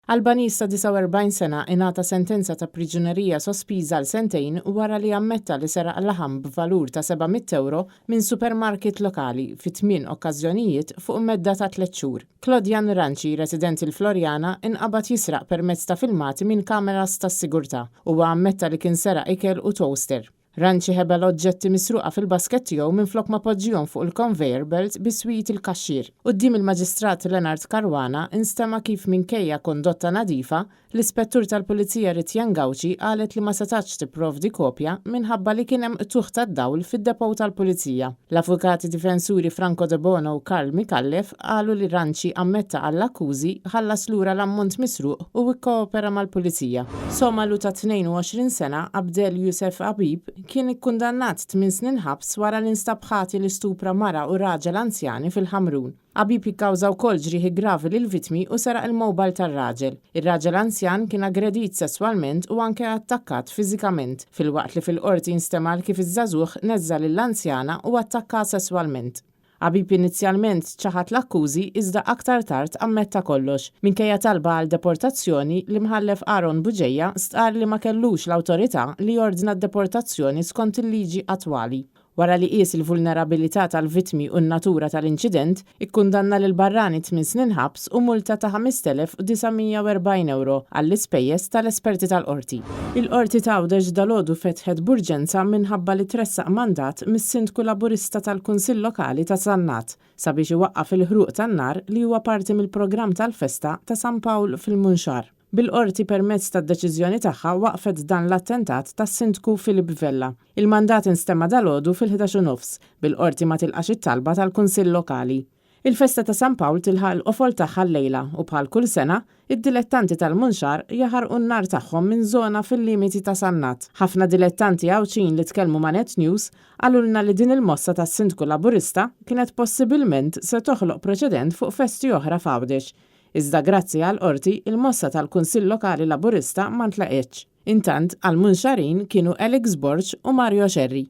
Albaniż ta' 49 sena ingħata sentenza ta' priġunerija sospiża għal sentejn wara li ammetta li seraq laħam b'valur ta' 700 ewro minn supermarket lokali fi tmien okkażjonijiet fuq medda ta' tliet xhur. Klodjan Ranci, residenti l-Floriana, inqabad jisraq permezz ta' filmati minn kameras tas-sigurtà. Huwa ammetta li kien seraq ikel u toaster. Ranci ħeba l-oġġetti misruqa fil-basket tiegħu minflok ma poġġihom fuq il-conveyor belt biswit il-kaxxier. Quddiem il-Maġistrat Leonard Caruana instema' kif minkejja kondotta nadifa, l-Ispettur tal-Pulizija Ritian Gauci qalet li ma setgħetx tipprovdi kopja minħabba li kien hemm qtugħ tad-dawl fid-depot tal-Pulizija. L-avukati difensuri Franco Debono u Karl Micallef qalu li Ranci ammetta għall-akkużi, ħallas lura l-ammont misruq u kkoopera mal-Pulizija. Somalu ta' 22 sena, Abdel Youssef Habib, kien ikkundannat tmien snin ħabs wara li nstab ħati li stupra mara u raġel anzjani fil-Ħamrun. Habib ikkawża wkoll ġrieħi gravi lill-vittmi u seraq il-mobile tar-raġel. Ir-raġel anzjan kien aggredit sesswalment u anke attakkat fiżikament, filwaqt li fil-Qorti instema' kif iż-żagħżugħ neżża' lill-anzjana u attakkaha sesswalment. Habib inizjalment ċaħad l-akkużi iżda aktar tard ammetta kollox. Minkejja talba għal deportazzjoni, l-Imħallef Aaron Bugeja stqarr li ma kellux l-awtorità li jordna d-deportazzjoni skont il-liġi attwali. Wara li qies il-vulnerabilità tal-vittmi u n-natura tal-inċident, ikkundanna lill-barrani tmien snin ħabs u multa ta' 5,940 ewro għall-ispejjeż tal-esperti tal-Qorti. Il-Qorti t'Għawdex dalgħodu fetħet b'urġenza minħabba li tressaq mandat mis-Sindku Laburista tal-Kunsill Lokali ta' Sannat sabiex iwaqqaf il-ħruq tan-nar li huwa parti mill-programm tal-festa ta' San Pawl fil-Munxar. Bil-Qorti permezz tad-deċiżjoni tagħha waqqfet dan l-attentat tas-Sindku Philip Vella. Il-mandat instema' dalgħodu fil-11 u nofs, bil-Qorti ma tilqax it-talba tal-Kunsill Lokali. Il-festa ta' San Pawl tilħaq il-qofol tagħha llejla u bħal kull sena, id-dilettanti tal-Munxar jaħarqu n-nar tagħhom minn żona fil-limiti ta' Sannat. Ħafna dilettanti Għawdxin li tkellmu ma' Net News qalulna li din il-mossa tas-Sindku Laburista kienet possibilment se toħloq preċedent fuq festi oħra f'Għawdex. Iżda grazzi għall-Qorti, il-mossa tal-Kunsill Lokali Laburista ma ntlaqgħetx. Intant, għall-Munxarin kienu Alex Borg u Mario Scerri.